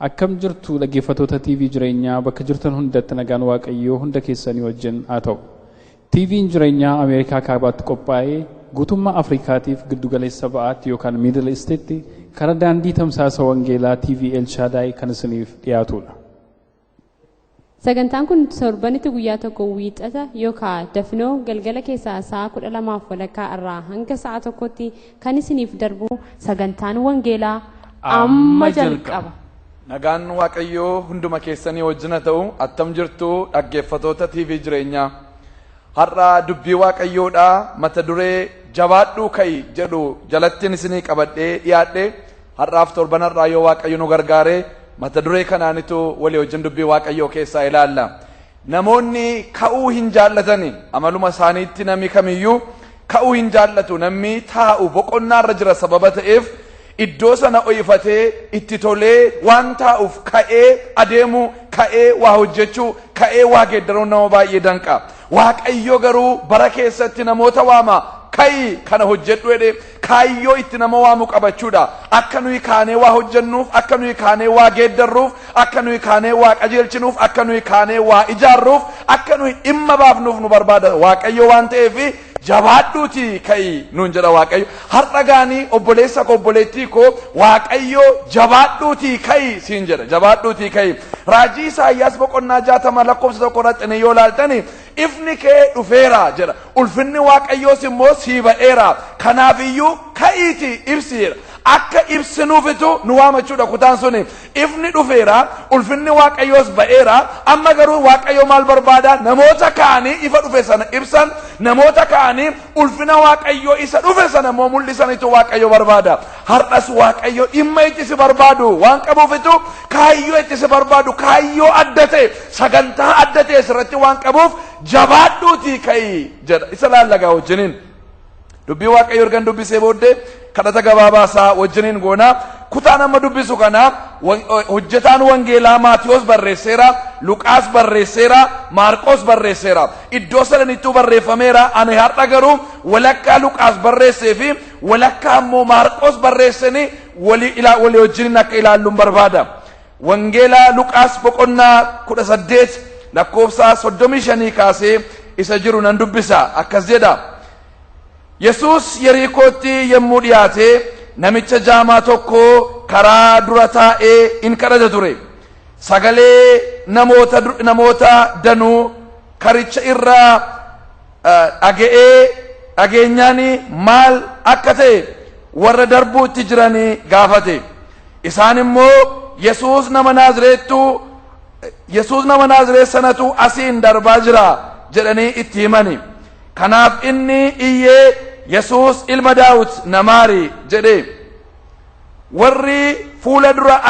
Akkam jirtu dhaggeeffattoota TV jireenyaa bakka jirtan hundatti nagaan Waaqayyoo hunda keessanii wajjin haa ta'u. TV'n jireenyaa Ameerikaa kaabaatti qophaa'ee guutummaa Afrikaatiif giddugaleessa ba'aatti yookaan Middle Eastitti karaa daandii tamsaasa wangeelaa TV El Shaddai kan isiniif dhiyaatudha. Sagantaan kun torbanitti guyyaa tokko wiixata yookaan dafnoo galgala keessaa sa'a 12:30 irraa hanga sa'a 1tti kan isiniif darbu sagantaan wangeelaa amma jalqaba. Nagaan Waaqayyoo hunduma keessanii wajjin haa ta'u. Attam jirtu dhaggeeffattoota TV jireenyaa. Har'a dubbii Waaqayyoodhaa mata duree jabaadhuu ka'i jedhu jalattiin isinii qabadhee dhiyaadhe. Har'aaf torban har'aa yoo Waaqayyo nu gargaare mata duree kanaanitu walii wajjin dubbii Waaqayyoo keessaa ilaalla. Namoonni ka'uu hin jaallatani. Amaluma isaaniitti namni kamiyyuu ka'uu hin jaallatu. Namni taa'u boqonnaarra jira sababa ta'eef iddoo sana o'ifatee itti tolee waan taa'uuf ka'ee adeemuu, ka'ee waa hojjechuu, ka'ee waa geeddaruun nama baay'ee danqa. Waaqayyo garuu bara keessatti namoota waama. Ka'i kana hojjedhu jedhee kaayyoo itti nama waamu qabachuudha. Akka nuyi kaanee waa hojjennuuf, akka nuyi kaanee waa geeddarruuf, akka nuyi kaanee waa qajeelchinuuf, akka nuyi kaanee waa ijaarruuf, akka nuyi dhimma baafnuuf nu barbaada Waaqayyo waan ta'eef jabaadhuutii ka'i nuun jedha Waaqayyo. Har'a gaanii obboleessa koo obboleettii koo Waaqayyo jabaadhuutii ka'i siin jedha. Jabaadhuutii ka'i. Raajii Isaayyaas boqonnaa 60 lakkoofsa 1 irratti yoo ilaaltani ifni kee dhufeera jedha. Ulfinni Waaqayyoos immoo sii ba'eera. Kanaafiyyuu ka'iitii ibsi jedha. Akka ibsinuufitu nu waamachuudha kutaan suni. Ifni dhufeera, ulfinni Waaqayyoos ba'eera. Amma garuu Waaqayyo maal barbaada? Namoota ka'anii ifa dhufe sana ibsan, namoota ka'anii ulfina Waaqayyoo isa dhufe sana immoo mul'isanitu Waaqayyo barbaada. Har'as Waaqayyo dhimma itti si barbaadu waan qabuufitu kaayyoo itti si barbaadu, kaayyoo adda ta'e, sagantaa adda ta'e sirratti waan qabuuf jabaadhuutii ka'i jedha. Isa laallagaa wajjiniin. Dubbii Waaqayyo ergan dubbisee booddee kadhata gabaabaa isaa wajjiniin goona. Kutaan amma dubbisu kana hojjetaan wangeelaa Maatiyos barreesseera, Luqaas barreesseera, Maarqos barreesseera. Iddoo sadanittuu barreeffameera. Ani har'a garuu walakkaa Luqaas barreessee fi walakkaa immoo Maarqos barreessanii walii wajjiniin akka ilaalluun barbaada. Wangeelaa Luqaas boqonnaa 18 lakkoofsa 35 kaasee isa jiru nan dubbisa. Akkas jedha. Yesuus Yerikootti yommuu dhiyaate namicha jaamaa tokko karaa dura taa'ee in kadhata ture. Sagalee namoota danuu karicha irraa dhaga'ee dhageenyaan maal akka ta'e warra darbuutti jiranii gaafate. Isaan immoo Yesuus nama Naazreettu Yesuus nama Naazreet sanatu asiin darbaa jira jedhanii itti himani. Kanaaf inni iyyee Yesuus ilma Daawit na maari jedhe. Warri fuula dura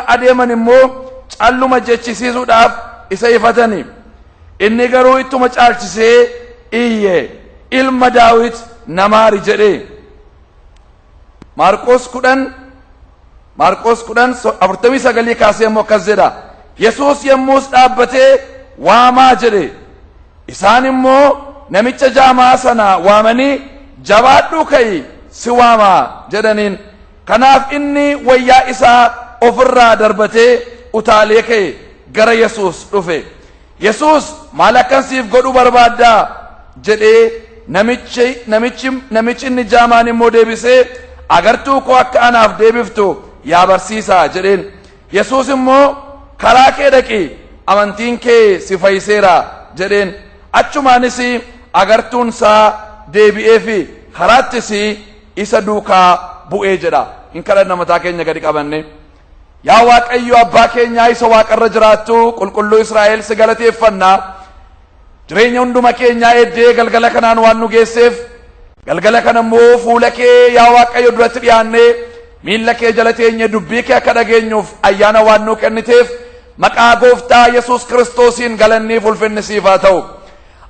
adeeman immoo calluma jechisiisuudhaaf isa ifatani. Inni garuu ittuma caalchisee iyye ilma Daawit na maari jedhe. Maarqos 10 Maarqos 10 49 kaasee immoo akkas jedha. Yesuus yommus dhaabbatee waamaa jedhe. Isaan immoo namicha jaamaa sana waamanii jabaadhuu ka'i si waamaa jedhaniin. Kanaaf inni wayyaa isaa ofirraa darbatee utaalee ka'e gara Yesuus dhufe. Yesuus maal akkan siif godhuu barbaaddaa jedhee namichi inni jaamaan immoo deebisee agartuu koo akka anaaf deebiftu yaa barsiisaa jedheen. Yesuus immoo karaa kee dhaqi amantiin kee si fayyiseera jedheen. Achumaanis agartuun isaa deebi'ee fi karaattis isa duukaa bu'ee jedha. Hin kadhanna mataa keenya gadi qabanne. Yaa Waaqayyo abbaa keenyaa isa waaqarra jiraattu qulqulluu Israa'el si galateeffanna. Jireenya hunduma keenyaa eeddee galgala kanaan waan nu geesseef galgala kana immoo fuula kee yaa Waaqayyo duratti dhiyaannee miilla kee jala teenye dubbii kee akka dhageenyuuf ayyaana waan nuu kenniteef maqaa gooftaa Yesuus Kiristoosiin galanniif ulfinni siif haa ta'u.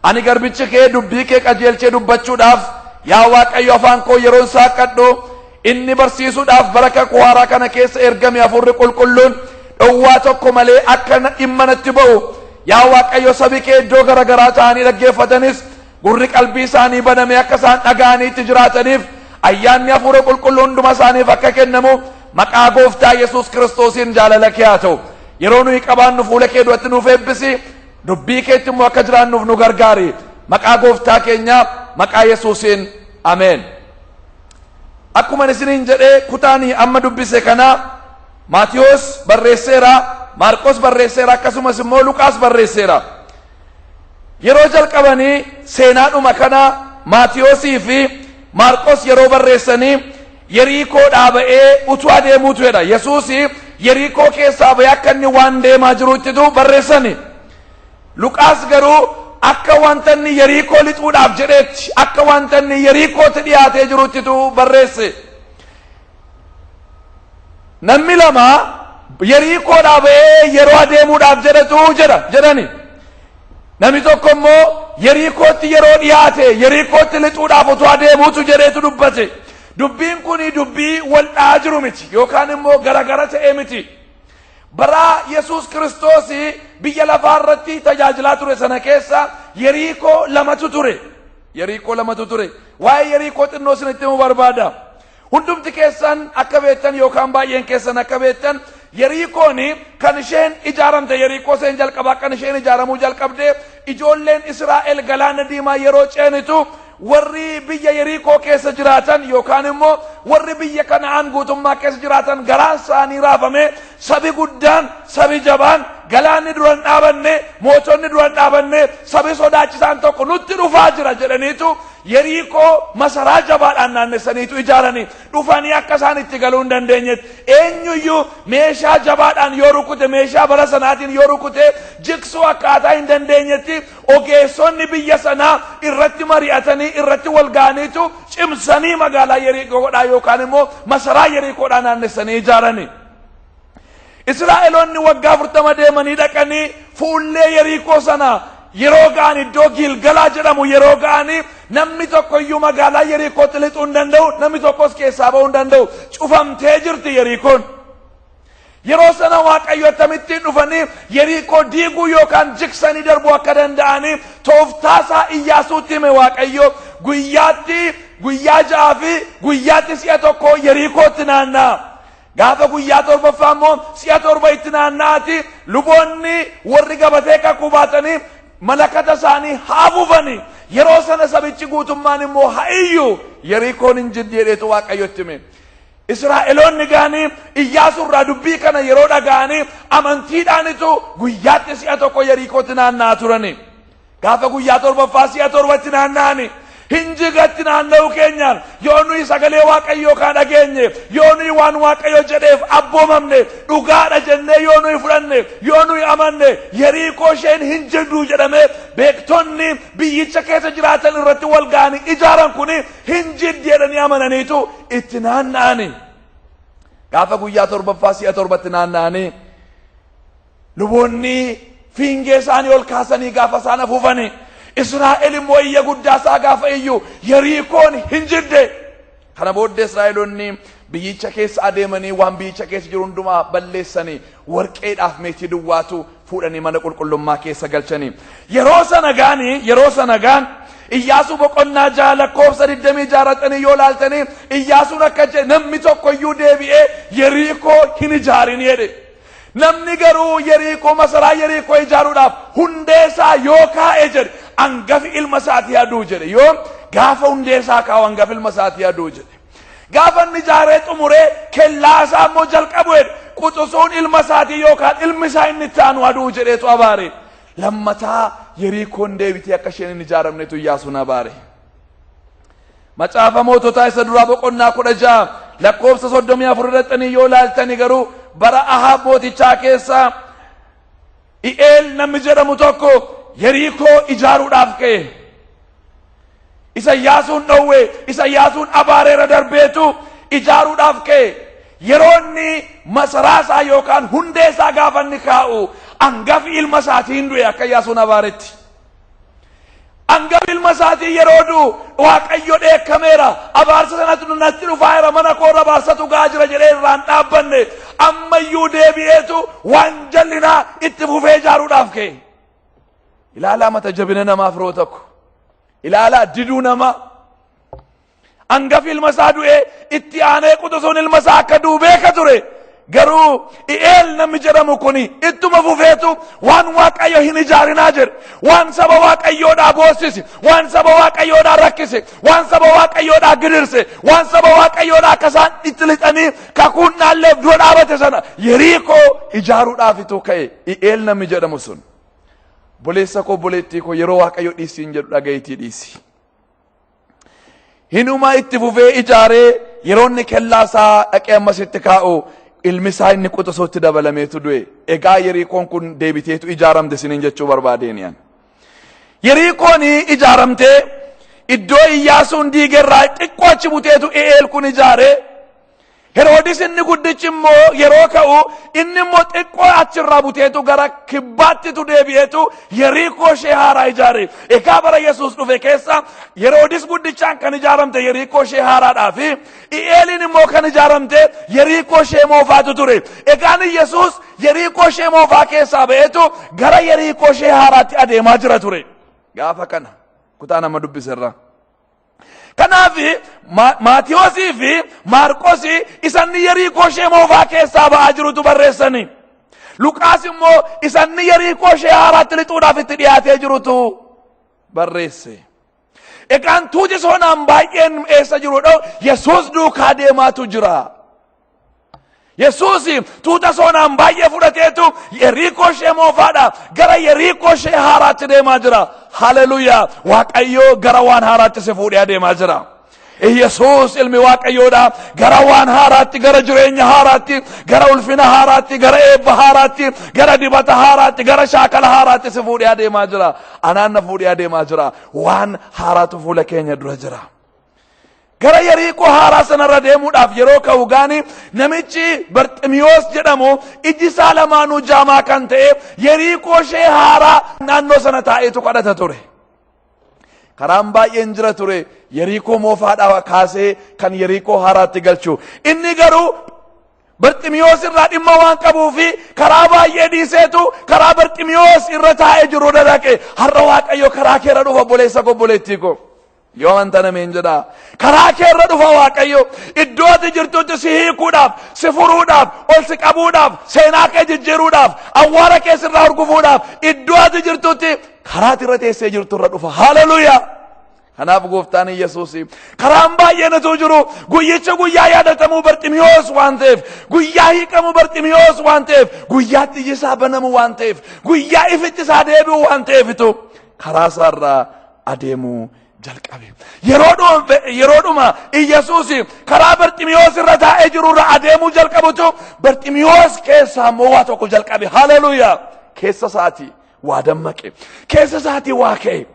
Ani garbichi kee dubbii kee qajeelchee dubbachuudhaaf yaa Waaqayyo afaan koo yeroon saaqqadhu inni barsiisuudhaaf bara kakuu haaraa kana keessa ergame hafuurri qulqulluun dhowwaa tokko malee akka dhimma natti ba'u yaa Waaqayyo sabi kee iddoo garaagaraa ta'anii dhaggeeffatanis gurri qalbii isaanii baname akka isaan dhaga'anii itti jiraataniif ayyaanni hafuura qulqulluu hunduma isaaniif akka kennamu Maqaa Gooftaa Yesuus Kiristoosiin jaalala kee haa ta'u. Yeroo nuyi qabaannu fuula kee duratti nuuf eebbisi. Dubbii keetti immoo akka jiraannuuf nu gargaari. Maqaa Gooftaa keenyaa, maqaa Yesuusiin, ameen. Akkuma isiniin jedhee, kutaanii amma dubbise kana Maatiyos barreesseera, Maarqos barreesseera, akkasumas immoo Luqaas barreesseera. Yeroo jalqabanii seenaadhuma kana Maatiyosii fi Maarqos yeroo barreessanii, Yeriikoo dhaaba'ee utuu adeemuutu jedha. Yesuus Yeriikoo keessaa ba'ee akka inni waan deemaa jiruuttitu barreessani. Luqaas garuu akka wanta inni Yeriikoo lixuudhaaf jedheetti, akka wanta inni Yeriikootti dhiyaatee jiruttitu barreesse. Namni lama Yeriikoodhaa ba'ee yeroo adeemuudhaaf jedhetu jedha jedhani. Namni tokko immoo Yeriikootti yeroo dhiyaate, Yeriikootti lixuudhaaf utuu adeemuutu jedheetu dubbate. Dubbiin kun dubbii wal dha'aa jiru miti yookaan immoo garagara ta'ee miti. Bara Yesuus Kiristoos biyya lafaa irratti tajaajilaa ture sana keessa Yeriikoo lamatu ture. Yeriikoo lamatu ture. Waa'ee Yeriikoo xinnoo isinitti himuu barbaada. Hundumti keessan akka beektan yookaan baay'een keessan akka beektan, Yeriikoon kan isheen ijaaramte, Yeriikoo isheen jalqabaa kan isheen ijaaramuu jalqabde, ijoolleen Israa'el galaana diimaa yeroo ceenitu, warri biyya Yeriikoo keessa jiraatan yookaan immoo warri biyya Kana'aan guutummaa keessa jiraatan garaan isaanii raafame. Sabi guddaan, sabi jabaan, galaanni duran dhaabanne, mootonni duran dhaabanne, sabi sodaachisaan tokko nutti dhufaa jira jedhaniitu Yeriikoo masaraa jabaadhaan naannessaniitu ijaaranii dhufanii akka isaan itti galuu hin dandeenyetti, eenyuyyuu meeshaa jabaadhaan yoo rukute, meeshaa bara sanaatiin yoo rukute jigsuu akkaataa hin dandeenyetti, ogeessonni biyya sanaa irratti mari'atanii, irratti wal ga'aniitu cimsanii magaalaa Yeriikoodhaa yookaan immoo masaraa Yeriikoodhaa naannessanii ijaaranii. Israa'eloonni waggaa 40 deemanii dhaqanii fuullee Yeriikoo sana yeroo ga'an, iddoo Giilgalaa jedhamu yeroo ga'anii, namni tokko iyyuu magaalaa Yeriikootti lixuu hin danda'u, namni tokkos keessaa ba'uu hin danda'u. Cufamtee jirti Yeriikoon. Yeroo sana Waaqayyo akkamittiin dhufanii Yeriikoo diiguu yookaan jigsanii darbuu akka danda'anii tooftaasaa Iyyaasuutti hime. Waaqayyo guyyaatti guyyaa 6 fi guyyaatti si'a tokko Yeriikootti naanna'a. Gaafa guyyaa torbaffaa immoo si'a torba itti naanna'aati, luboonni warri gabatee kakuu baatanii malakata isaanii haa afuufanii, yeroo sana sabichi guutummaan immoo haa iyyu, Yeriikoon hin jiddi jedheetu Waaqayyotti hime. Israa'eloonni gaanii Iyyaasuu irraa dubbii kana yeroo dhaga'anii, amantiidhaanitu guyyaatti si'a tokko Yeriikootti naanna'aa turani. Gaafa guyyaa torbaffaa si'a torbatti naanna'ani. Hin jigatti naanna'uu keenyaan, yoo nuyi sagalee Waaqayyoo kaa dhageenye, yoo nuyi waan Waaqayyo jedheef abboomamne, dhugaadha jennee yoo nuyi fudhanne, yoo nuyi amanne, Yeriikoo isheen hin jigdu jedhamee beektonni biyyicha keessa jiraatan irratti wal ga'anii ijaaran kuni hin jiddi jedhanii amananiitu itti naanna'ani. Gaafa guyyaa torbaffaa si'a torbatti naanna'anii, luboonni fiingee isaanii ol kaasanii gaafa isaan afuufanii, Israa'el immoo iyya guddaa isaa gaafa iyyu, Yeriikoon hin jidde. Kana booddee Israa'eloonni biyyicha keessa adeemanii waan biyyicha keessa jiru hundumaa balleessanii, warqeedhaaf meetii duwwaatu fuudhanii mana qulqullummaa keessa galchanii. Yeroo sana gaan Iyyaasuu boqonnaa 6 lakkoofsa 26 yoo laaltanii, Iyyaasuun akka jedhe, "Namni tokko iyyuu deebi'ee Yeriikoo hin ijaarin" jedhe. "Namni garuu Yeriikoo, masaraa Yeriikoo ijaaruudhaaf hundee isaa yoo kaa'e," jedhe, "angafi ilma isaatii aduu" jedhe. Yoo gaafa hundee isaa kaa'u angafi ilma isaatii aduu jedhe. "Gaafa inni ijaaree xumuree kellaa isaa immoo jalqabu," jedhe, "quxisuun ilma isaatii yookaan ilmi isaa inni itti aanu aduu" jedheetu abaare. Lammataa Yeriikoon deebitee akka isheen hin ijaaramnetu Iyyaasuun abaare. Macaafa Moototaa isa duraa boqonnaa 16 lakkoofsa 34 irratti yoo laaltani garuu, bara Ahaab mootichaa keessa I'eel namni jedhamu tokko Yeriikoo ijaaruudhaaf ka'e. Isa Iyyaasuun dhowwe, isa Iyyaasuun abaareera darbeetu ijaaruudhaaf ka'e. Yeroo inni masaraa isaa yookaan hundee isaa gaafa inni kaa'u, angafi ilma isaatiin du'e akka Iyyaasuun abaaretti. Angafi ilma isaatii yeroo du'u, "Waaqayyo dheekkameera, abaarsa sanatu natti dhufaa mana koorra abaarsatu ga'aa jira" jedhee irraan dhaabbanne. Ammayyuu deebi'eetu waan jallinaa itti fufee ijaaruudhaaf ka'e. Ilaalaa mata jabina namaa, firoo tokko. Ilaalaa diduu namaa. Hangafi ilma isaa du'ee itti aanee quxisuun ilma isaa akka du'u beeka ture. Garuu I'eel namni jedhamu kun ittuma fufeetu waan Waaqayyo hin ijaarinaa jedhe, waan saba Waaqayyoodhaa boossise, waan saba Waaqayyoodhaa rakkise, waan saba Waaqayyoodhaa gidirse, waan saba Waaqayyoodhaa akka isaan itti lixanii kakuun dhaalleef dura dhaabate sana Yeriikoo ijaaruudhaafitu ka'e I'eel namni jedhamu sun. Obboleessa koo, obboleettii koo, yeroo Waaqayyo dhiisiin jedhu dhaga'iitii dhiisi. Hinuma itti fufee ijaaree yeroo inni kellaa isaa dhaqee ammasitti kaa'u ilmi isaa inni quxisuutti dabalameetu du'e. Egaa Yeriikoon kun deebiteetu ijaaramte isiniin jechuu barbaadeen yan. Yeriikoon ijaaramtee iddoo Iyyaasuun diigerraa xiqqoo achi buteetu I'eel kun ijaaree. Heroodis inni guddichi immoo yeroo ka'u inni immoo xiqqoo achirraa buteetu gara kibbaattitu deebi'eetu Yeriikoo ishee haaraa ijaare. Egaa bara Yesuus dhufe keessa Heroodis guddichaan kan ijaaramte Yeriikoo ishee haaraadhaa fi I'eeliin immoo kan ijaaramte Yeriikoo ishee moofaatu ture. Egaan Yesuus Yeriikoo ishee moofaa keessaa ba'eetu gara Yeriikoo ishee haaraatti adeemaa jira ture. Gaafa kana kutaa nama dubbiserraa. Kanaaf Maatiyoosii fi Maarqosii isanni Yeriikoo ishee moofaa keessaa ba'aa jirutu barreessani. Luqaas immoo isanni Yeriikoo ishee haaraatti lixuudhaaf itti dhiyaatee jirutu barreesse. Egaan tuuti soonaan baay'een eessa jirudha? Yesuus duukaa deemaatu jira. Yesuus tuuta soonaan baay'ee fudhateetu Yeriikoo ishee moofaadha gara Yeriikoo ishee haaraatti deemaa jira. Haleluuyaa! Waaqayyoo gara waan haaraatti si fuudhee adeemaa jira. Yesuus ilmi Waaqayyoodha. Gara waan haaraatti, gara jireenya haaraatti, gara ulfina haaraatti, gara eebba haaraatti, gara dibata haaraatti, gara shaakala haaraatti si fuudhee adeemaa jira. Anaan na fuudhee adeemaa jira. Waan haaraatu fuula keenya dura jira. Gara Yeriikoo haaraa sanarra deemuudhaaf yeroo ka'u gaani namichi Barximiyoos jedhamu iji isaa lamaanuu jaamaa kan ta'e Yeriikoo ishee haaraa naannoo sana taa'eetu kadhata ture. Karaan baay'een jira ture Yeriikoo moofaadhaa kaasee kan Yeriikoo haaraatti galchu. Inni garuu Barximiyoos irraa dhimma waan qabuu fi karaa baay'ee dhiiseetu karaa Barximiyoos irra taa'ee jiru dhaqe. Har'a Waaqayyo karaa keerra dhufa, obboleessa koo, obboleettii koo. Yoo amantan ameen jedhaa. Karaa keerra dhufa Waaqayyo. Iddoo ati jirtutti si hiikuudhaaf, si furuudhaaf, ol si qabuudhaaf, seenaa kee jijjiiruudhaaf, awwaara kee sirraa hurgufuudhaaf, iddoo ati jirtutti karaa ati irra teessee jirtu irra dhufa. Haleluuyaa. Kanaaf gooftaan Yesuus karaan baay'een utuu jiru guyyicha guyyaa yaadatamuu Barximiyoos waan ta'eef, guyyaa hiikamuu Barximiyoos waan ta'eef, guyyaatti iji isaa banamu waan ta'eef, guyyaa ifitti isaa deebi'u waan ta'eefitu karaa isaarraa adeemuu jalqabe. Yeroodhuma Iyyasuus karaa Barximiyoos irra taa'ee jiru irra adeemuu jalqabutu Barximiyoos keessaa immoo waa tokko jalqabe. Haleluuyaa! Keessa isaatii waa dammaqe. Keessa isaatii waa ka'e.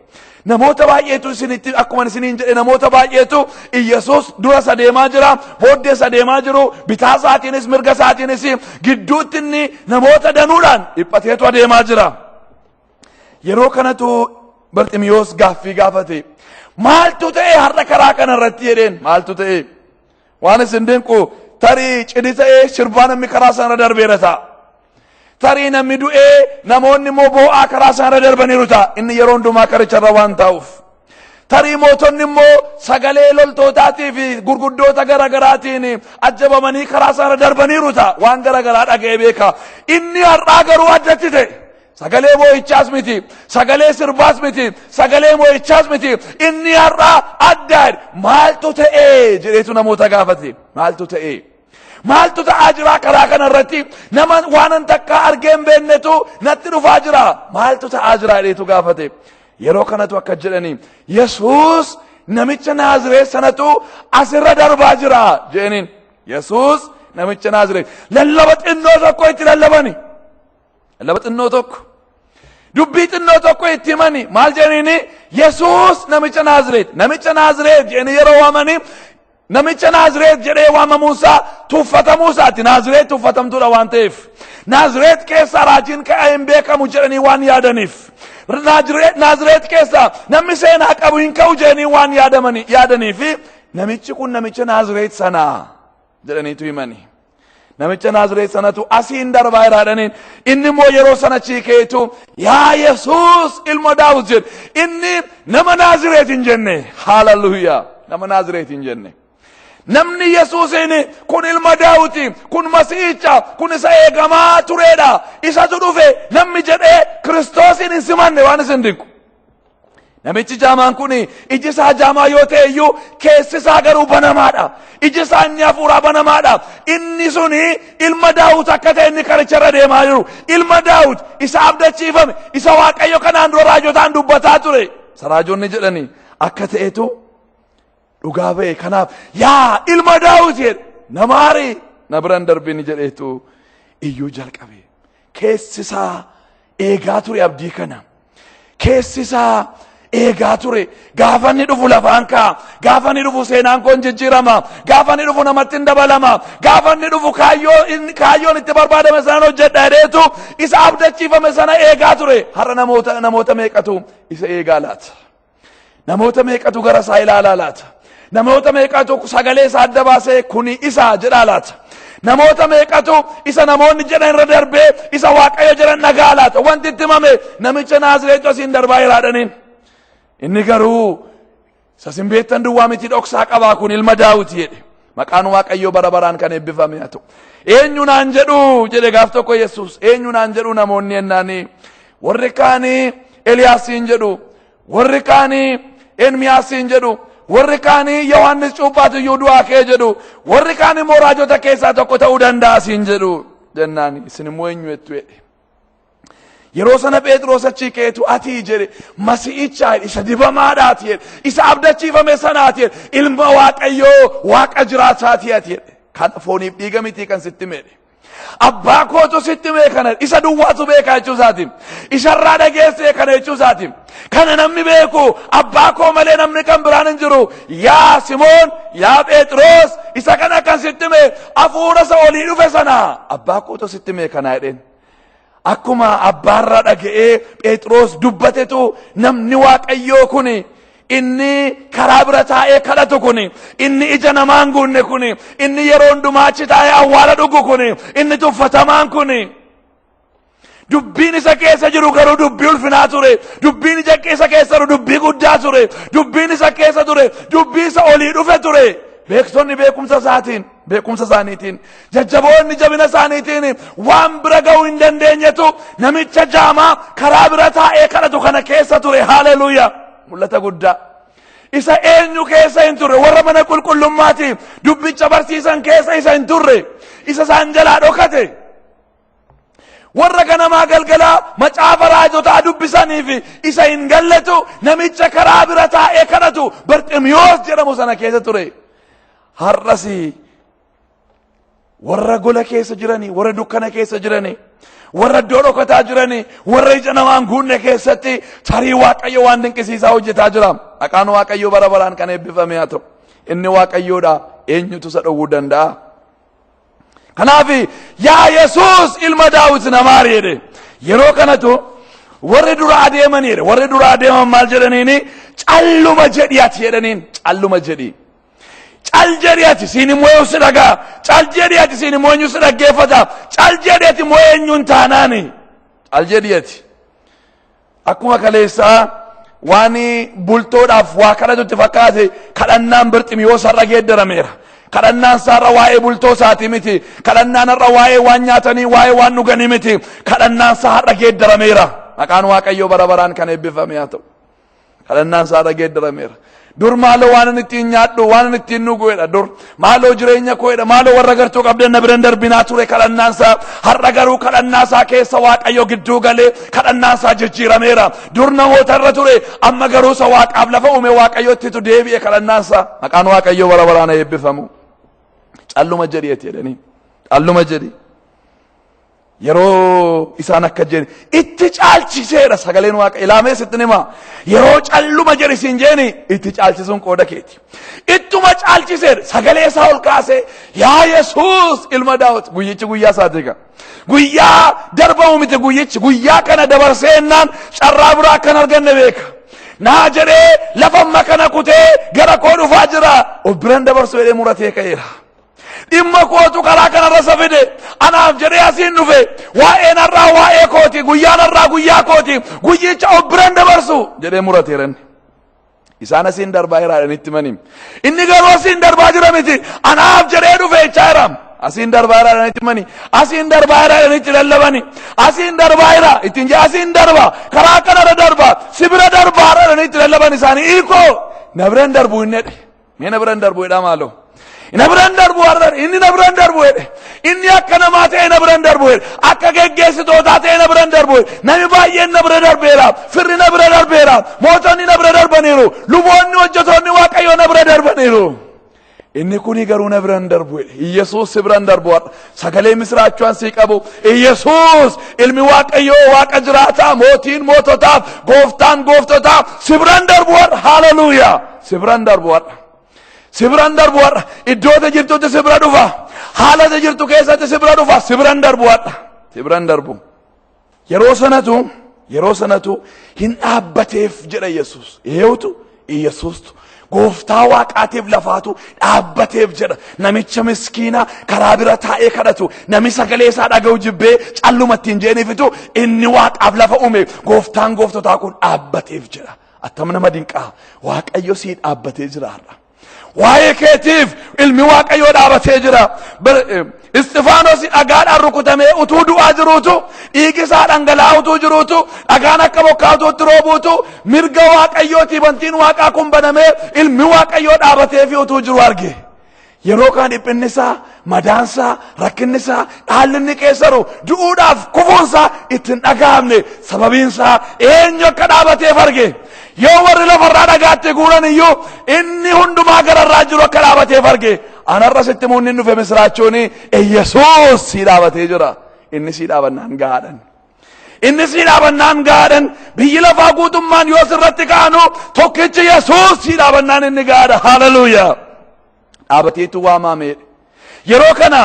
Namoota baay'eetu isinitti akkuma isiniin jedhe, namoota baay'eetu Iyyasuus dura isa deemaa jira, booddee isa deemaa jiru, bitaa isaatiinis mirga isaatiinis gidduutti inni namoota danuudhaan dhiphateetu adeemaa jira. Yeroo kanatu Barximiyoos gaaffii gaafate. Maaltu ta'e har'a karaa kana irratti jedheen, maaltu ta'e? Waan isin dinqu, tarii cidhi ta'ee sirbaa namni karaa sanarra darbeera ta'a. Tarii namni du'ee namoonni immoo boo'aa karaa sanarra darbaniiru ta'a. Inni yeroo hundumaa karicharra waan taa'uuf. Tarii mootonni immoo sagalee loltootaatii fi gurguddoota garaagaraatiin ajjabamanii karaa sanarra darbaniiru ta'a. Waan garaagaraa dhaga'ee beeka. Inni har'aa garuu addatti ta'e. Sagalee boo'ichaas miti, sagalee sirbaas miti, sagalee moo'ichaas miti. Inni har'aa adda. Maaltu ta'e jedheetu namoota gaafate. Maaltu ta'e? Maaltu ta'aa jira karaa kana irratti? Nama waanan takka argee hin beeknetu natti dhufaa jira. Maaltu ta'aa jira jedheetu gaafate. Yeroo kanatu akka jedhanii, Yesuus namicha Naazireet sanatu asirra darbaa jira jedhaniin. Yesuus namicha Naazireet. Lallaba xinnoo tokko itti lallabani. Lallaba xinnoo tokko. Dubbii xinnoo tokko itti himani. Maal jedhaniini? Yesuus namicha Naazireet. Namicha Naazireet jedhanii yeroo waamanii, namicha Naazireet jedhee waamamuunsaa tuffatamuu isaati. Naazireet tuffatamtuudha waan ta'eef. Naazireet keessa raajiin ka'ee hin beekamu jedhanii waan yaadaniif. Naazireet keessa namni seenaa qabu hin ka'u jedhanii waan yaadanii fi namichi kun namicha Naazireet sanaa jedhaniitu himani. Namicha Naazireet sanatu asiin darbaa jira jedhaniin. Inni immoo yeroo sana chiikeetu, "Yaa Yesuus ilma Daawit" jedhe. Inni nama Naazireet hin jenne. Haaleluyyaa. Nama Naazireet hin jenne. Namni Yesuusiin kun ilma Daawiti, kun Masiihicha, kun isa eegamaa turedha, isatu dhufe namni jedhee Kiristoosiin hin simanne waan isin dinqu. Namichi jaamaan kun iji isaa jaamaa yoo ta'e iyyuu keessi isaa garuu banamaadha. Iji isaa inni hafuuraa banamaadha. Inni suni ilma Daawit akka ta'e inni karicha irra deemaa jiru. Ilma Daawit isa abdachiifame, isa Waaqayyo kanaan dura raajotaan dubbataa ture. Isa raajonni jedhanii akka ta'etu dhugaa ba'e. Kanaaf yaa ilma Daawit jedhe, namaari na biraan darbini jedheetu iyyuu jalqabe. Keessi isaa eegaa ture abdii kana. Keessi isaa eegaa ture. Gaafa inni dhufu lafaan ka'a. Gaafa inni dhufu seenaan koon jijjiirama. Gaafa inni dhufu namatti hin dabalama. Gaafa inni dhufu kaayyoon itti barbaadame sana hojjedha jedheetu isa abdachiifame sana eegaa ture. Har'a namoota meeqatu isa eegaa laata? Namoota meeqatu gara isaa ilaalaa laata? Namoota meeqatu sagalee isaa adda baasee kuni isa jedhaa laata? Namoota meeqatu isa namoonni jedhan irra darbee isa Waaqayyo jedhan dhagaa laata? Wanti itti himame namicha Naazireetu asiin darbaa jiraadhaniin. Inni garuu isa isin beektan duwwaa miti, dhoksaa qabaa, kun ilma Daawiti jedhe. Maqaan Waaqayyoo bara baraan kan eebbifame haa ta'u. Eenyu naan jedhu jedhe gaaf tokko Yesuus. Eenyu naan jedhu namoonni ennaanii. Warri kaanii Eliyaasiin jedhu. Warri kaanii Ermiyaasiin jedhu. Warri kaanii Yohaannis Cuuphaatu iyyuu du'aa kee jedhu. Warri kaan immoo raajota keessaa tokko ta'uu danda'a siin jedhu. Jennaan isin immoo eenyu jettu jedhe. Yeroo sana Phexros achii ka'eetu ati jedhe Masiihicha, isa dibamaadhaati jedhe, isa abdachiifame sanaati jedhe, ilma Waaqayyoo Waaqa jiraataati ati jedhe. Kana fooniif dhiiga miti kan sitti meedhe. Abbaa kootu sitti mee kana, isa duwwaatu beekaa jechuu isaatiin. Isarraa dhageessee kana jechuu isaatiin. Kana namni beeku abbaa koo malee namni kan biraan hin jiru. Yaa Simoon, yaa Phexros, isa kana kan sitti mee hafuura isa olii dhufe sana abbaa kootu sitti mee kana jedheen. Akkuma abbaarraa dhaga'ee Phexros dubbatetu namni Waaqayyoo kuni, inni karaa bira taa'ee kadhatu kuni, inni ija namaan guunne kuni, inni yeroo hundumaa achi taa'ee awwaala dhugu kuni, inni tuffatamaan kuni, dubbiin isa keessa jiru garuu dubbii ulfinaa ture. Dubbiin ija isa keessa jiru dubbii guddaa ture. Dubbiin isa keessa ture dubbii isa olii dhufe ture. Beektonni beekumsa isaatiin, beekumsa isaaniitiin, jajjaboonni jabina isaaniitiin waan bira ga'uu hin dandeenyetu namicha jaamaa karaa bira taa'ee kadhatu kana keessa ture. Haleluuyaa! Mul'ata guddaa. Isa eenyu keessa hin turre? Warra mana qulqullummaati dubbicha barsiisan keessa isa hin turre. Isa isaan jalaa dhokate. Warra ganamaa galgalaa macaafa raajotaa dubbisanii fi isa hin galletu namicha karaa bira taa'ee kadhatu Barximiyoos jedhamu sana keessa ture. Har'as warra gola keessa jiranii, warra dukkana keessa jiranii, warra iddoo dhokataa jiranii, warra ija namaan guunne keessatti tarii Waaqayyo waan dinqisiisaa hojjetaa jira. Maqaan Waaqayyo bara baraan kan eebbifame haa ta'u. Inni Waaqayyoodha, eenyutu isa dhowwuu danda'a? Kanaaf yaa Yesuus ilma Daawit na maari jedhe. Yeroo kanatu warri dura adeeman jedhe. Warri dura adeeman maal jedhaniini? Calluma jedhi ati jedhaniin. Calluma jedhi. Cal jedhi ati, siin immoo eenyu si dhagaa? Cal jedhi ati, siin immoo eenyu si dhaggeeffata? Cal jedhi ati immoo eenyuun taanaani? Cal jedhi ati. Akkuma kaleessaa waan bultoodhaaf waa kadhatutti fakkaate, kadhannaan Barximiyoos har'a geeddarameera. Kadhannaan isaarra waa'ee bultoo isaatii miti. Kadhannaan har'a waa'ee waan nyaatanii, waa'ee waan dhuganii miti. Kadhannaan isaa har'a geeddarameera. Maqaan Waaqayyoo bara baraan kan eebbifame haa ta'u. Kadhannaan isaa har'a geeddarameera. Dur maaloo waan inni ittiin nyaadhu, waan inni ittiin dhugu jedha. Dur maaloo jireenya koo jedha. Maaloo warra gartuu qabdan na biran darbinaa ture kadhannaan isaa. Har'a garuu kadhannaa isaa keessa Waaqayyo gidduu galee kadhannaan isaa jijjiirameera. Dur namoota irra ture, amma garuu isa Waaqaaf lafa uume Waaqayyottitu deebi'e kadhannaan isaa. Maqaan Waaqayyoo bara baraan eebbifamu. Calluma jedhi ati jedhanii. Calluma jedhi. Yeroo isaan akka jedhe itti caalchiseera sagaleen Waaqa ilaamee sitti nima. Yeroo calluma jedhi siin jeeni, itti caalchisuun qooda keeti. Ittuma caalchiseera, sagalee isaa ol kaasee yaa Yesuus ilma Daawit. Guyyichi guyyaa isaati egaa. Guyyaa darbamu miti guyyichi. Guyyaa kana dabarsee ennaan carraa biraa akkan arganne beeka. Naa jedhee lafa amma kana kutee gara koo dhufaa jira. Of biran dabarsu jedhee muratee ka'eera. Dhimma kootu karaa kanarra isa fide. Anaaf jedhee asiin dhufe. Waa'een har'aa waa'ee kooti. Guyyaan har'aa guyyaa kooti. Guyyicha of biran dabarsu jedhee murateera inni. Isaan asiin darbaa jira jedhanitti himanii. Inni garuu asiin darbaa jira miti. Anaaf jedhee dhufe jechaa jira. Asiin darbaa jira jedhanitti himanii. Asiin darbaa jira jedhanitti lallabani. Asiin darbaa jira ittiin jee asiin darba. Karaa kanarra darba. Si bira darbaa jedhanitti lallaban isaanii. Hiikoo na biran darbu inni jedhe. Mee na biran darbu jedhaa maaloo. Na biran darbu har'a inni na biran darbu jedhe. Inni akka namaa ta'e na biran darbu jedhe. Akka geggeessitootaa ta'e na biran darbu jedhe. Namni baay'een na bira darbeera. Firri na bira darbeera. Mootonni na bira darbaniiru. Luboonni hojjetoonni Waaqayyoo na bira darbaniiru. Inni kuni garuu na biran darbu jedhe. Iyyasuus si biran darbu har'a. Sagalee misiraachuun sii qabu. Iyyasuus ilmi Waaqayyoo Waaqa jiraataa mootiin moototaaf gooftaan gooftotaa si biran darbu har'a. Haleluuyaa. Si biran darbu har'a. Si biran darbu har'a. Iddoota jirtutti si bira dhufa. Haalata jirtu keessatti si bira dhufa. Si biran darbu har'a. Si biran darbu. Yeroo sanatu hin dhaabbateef jedha Yesuus. Eewutu Yesuustu gooftaa waaqaatiif lafaatu dhaabbateef jedha. Namicha miskiina karaa bira taa'ee kadhatu nami sagalee isaa dhaga'u jibbee calluma ittiin jeenifitu inni waaqaaf lafa uume gooftaan gooftotaa kun dhaabbateef jedha. Attam nama dinqaa! Waaqayyo sii dhaabbatee jira har'a. Waa'ee keetiif ilmi Waaqayyoo dhaabatee jira. Isxifaanos dhagaadhaan rukutamee utuu du'aa jiruutu, dhiigi isaa dhangala'aa utuu jiruutu, dhagaan akka bokkaa utuutti roobuutu, mirga Waaqayyootii bantiin Waaqaa kun banamee ilmi Waaqayyoo dhaabatee fi utuu jiru arge. Yeroo kaan dhiphinni isaa, madaan isaa, rakkinni isaa, dhaalli inni keessaru, du'uudhaaf kufuunsaa itti hin dhaga'amne. Sababiin isaa eenyu akka dhaabateef arge. Yoo warri lafarraa dhagaatti guuran iyyuu inni hundumaa gararraa jiru akka dhaabateef arge. Anarra sitti muunni dhufe misiraachuun Yesuus sii dhaabatee jira. Inni sii dhaabannaan gahaadhan. Inni sii dhaabannaan gahaadhan. Biyyi lafaa guutummaan yoo sirratti ka'anu tokkichi Yesuus sii dhaabannaan inni gahaadha. Haleluuyaa. Dhaabateetu waamame. Yeroo kana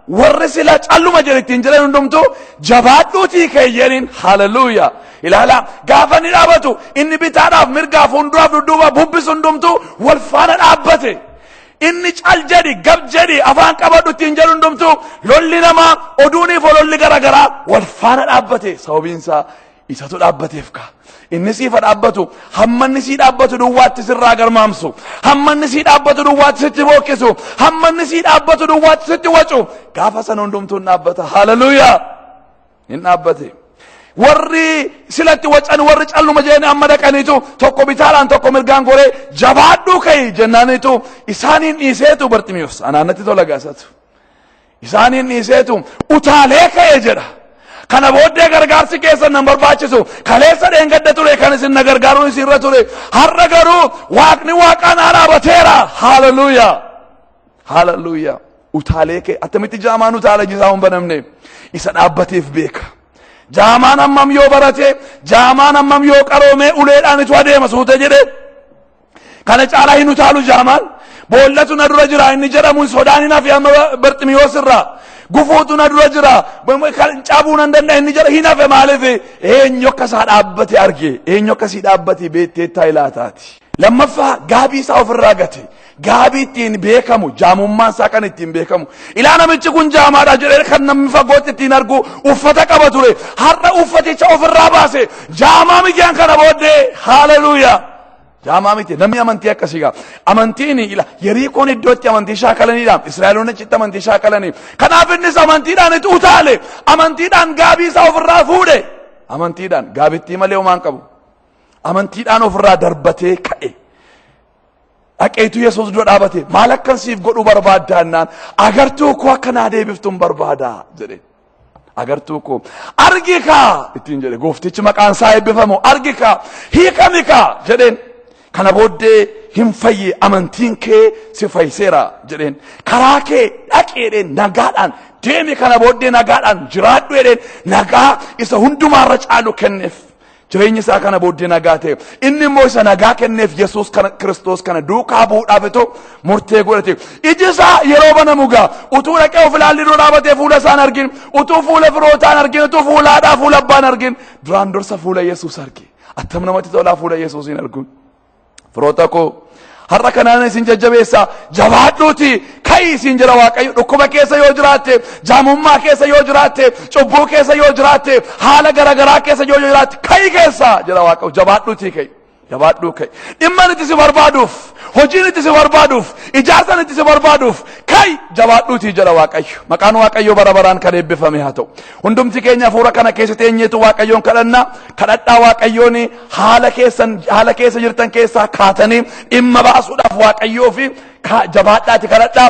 warri sila calluma jedhe ittiin jiran hundumtu jabaadhuutii keeyyaniin. Haleluuyaa. Ilaala, gaafa inni dhaabatu inni bitaadhaaf mirgaaf fuulduraaf dudduuba bubbisu hundumtu wal faana dhaabbate. Inni cal jedhi, gab jedhi, afaan qabadhu ittiin jedhu hundumtu, lolli namaa, oduuniif ololli garaagaraa wal faana dhaabbate. Sababiin isaa isatu dhaabbateef ka. Inni siifa dhaabbatu, hamma inni sii dhaabbatu duwwaatti sirraa garmaamsu, hamma inni sii dhaabbatu duwwaatti sitti bookkisu, hamma inni sii dhaabbatu duwwaatti sitti wacu, gaafa sana hundumtuu hin dhaabbata. Haleluuyaa. Hin dhaabbate. Warri silatti wacan, warri calluma jedhanii amma dhaqaniitu tokko bitaadhaan tokko mirgaan goree jabaadhuu ka'i jennaanitu isaaniin dhiiseetu Barximiyoos anaannatti tola gaasatu. Isaaniin dhiiseetu utaalee ka'e jedha. Kana booddee gargaarsi keessan nan barbaachisu. Kaleessa dheengadda ture kan isin na gargaaruun isinirra ture. Har'a garuu Waaqni Waaqaan haa dhaabateera. Haleluuyaa. Haleluuyaa. Utaalee ka'e. Attamitti jaamaan utaala jisaa hin banamne? Isa dhaabbateef beeka. Jaamaan hammam yoo barate, jaamaan hammam yoo qaroome, uleedhaan itu adeema suute jedhe. Kana caalaa hin utaalu jaamaan. Boollatu na dura jira inni jedhamu sodaan hin hafe amma Barximiyoos irraa. Gufuutu na dura jira. Cabuu nan danda'a inni jedha hin hafe. Maaliif? Eenyu akka isaa dhaabbate arge. Eenyu akka isii dhaabbate beekteettaa ilaataati. Lammaffaa, gaabii isaa ofirraa gate. Gaabii ittiin beekamu, jaamummaan isaa kan ittiin beekamu. Ilaa, namichi kun jaamaadha jedhee kan namni fagootti ittiin argu uffata qaba ture. Har'a uffaticha ofirraa baase. Jaamaa mitiin kana booddee. Haleluuyaa. Jaamaa miti. Namni amantii akkasii qaba. Amantiin ila Yeriikoon iddoo itti amantii shaakalaniidha. Israa'eloonni achitti amantii shaakalanii. Kanaaf innis amantiidhaan itti utaale. Amantiidhaan gaabii isaa ofirraa fuudhe. Amantiidhaan gaabittii malee homaan qabu. Amantiidhaan ofirraa darbatee ka'e. Dhaqeetu Yesuus dura dhaabate. Maal akkan siif godhuu barbaaddaannaan, agartuu koo akka naa deebiftuun barbaada jedhe. Agartuu koo argi kaa ittiin jedhe gooftichi, maqaan isaa eebbifamu. Argi kaa, hiikami kaa jedheen. Kana booddee hin fayye, amantiin kee si fayyiseera jedheen. Karaa kee dhaqeedheen, nagaadhaan deemi, kana booddee nagaadhaan jiraadhu jedheen. Nagaa isa hundumaarra caalu kenneef. Jireenyi isaa kana booddee nagaa ta'e. Inni immoo isa nagaa kenneef Yesuus kana Kiristoos kana duukaa bu'uudhaaf itoo murtee godhate. Iji isaa yeroo banamu gaa utuu dhaqee of ilaalli dura dhaabatee fuula isaan argin, utuu fuula firootaan argin, utuu fuula haadhaa fuula abbaan argin, duraan dursa fuula Yesuus arge. Attam namatti tolaa fuula Yesuusiin arguun! Firoota koo, har'a kanaan isin jajjabeessa. Jabaadhuuti ka'ii isin jira Waaqayyo. Dhukkuba keessa yoo jiraatte, jaamummaa keessa yoo jiraatte, cubbuu keessa yoo jiraatte, haala garagaraa keessa yoo jiraatte, ka'ii keessa jira Waaqayyo. Jabaadhuuti ka'i. Jabaadhuu ka'i. Dhimma itti si barbaaduuf, hojiin itti si barbaaduuf, ijaarsan itti si barbaaduuf, ka'i, jabaadhuutii jedha Waaqayyo. Maqaan Waaqayyo bara baraan kan eebbifame haa ta'u. Hundumti keenya hafuura kana keessa teenyeetu Waaqayyoon kadhanna. Kadhadhaa, Waaqayyoon haala keessan, haala keessa jirtan keessaa kaatanii dhimma baasuudhaaf Waaqayyoo fi jabaadhaati kadhadhaa.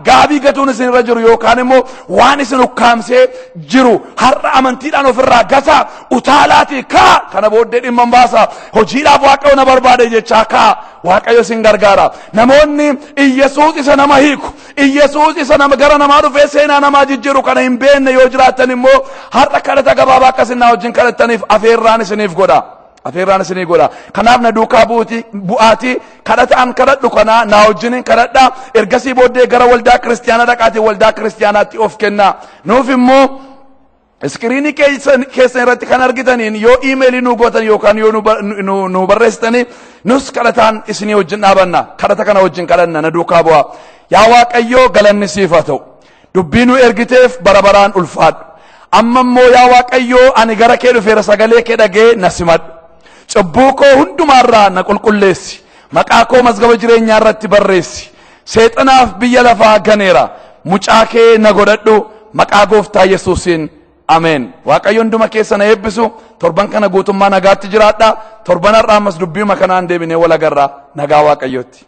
Gaabii gatuun isin irra jiru yookaan immoo waan isin ukkaamsee jiru har'a amantiidhaan ofirraa gataa, utaalaati kaa. Kana booddee dhimma hin baasa, hojiidhaaf Waaqayyo na barbaade jechaa kaa. Waaqayyo isin gargaara. Namoonni Iyyasuus isa nama hiiku, Iyyasuus isa nama gara namaa dhufee seenaa namaa jijjiiru kana hin beekne yoo jiraattan immoo, har'a kadhata gabaabaa akkasin naa wajjin kadhattaniif afeerraan isiniif godha. Afeerraan isinii godha. Kanaaf na duukaa bu'uuti, bu'aatii kadhata an kadhadhu kana naa wajjiniin kadhadha. Ergasii booddee gara waldaa kiristiyaanaa dhaqaatii waldaa kiristiyaanaatti of kennaa. Nuuf immoo iskiriinii keessan irratti kan argitaniin yoo iimeelii nu gootan yookaan yoo nu barreessitanii, nus kadhataan isinii wajjin dhaabanna. Kadhata kana wajjin kadhanna, na duukaa bu'aa. Yaa Waaqayyoo, galanni siif haa ta'u. Dubbii nu ergiteef bara baraan ulfaadhu. Amma immoo yaa Waaqayyoo, ani gara kee dhufeera, sagalee kee dhagee na simadhu. Cubbuu koo hundumaarraa na qulqulleessi. Maqaa koo mazgaba jireenyaa irratti barreessi. Seexanaaf biyya lafaa ganeera. Mucaa kee na godhadhu, maqaa Gooftaa Yesuusiin. Ameen. Waaqayyo hunduma keessa na eebbisu. Torban kana guutummaa nagaatti jiraadha. Torban har'aa ammas dubbiima kanaan deebinee wal agarra. Nagaa Waaqayyootti.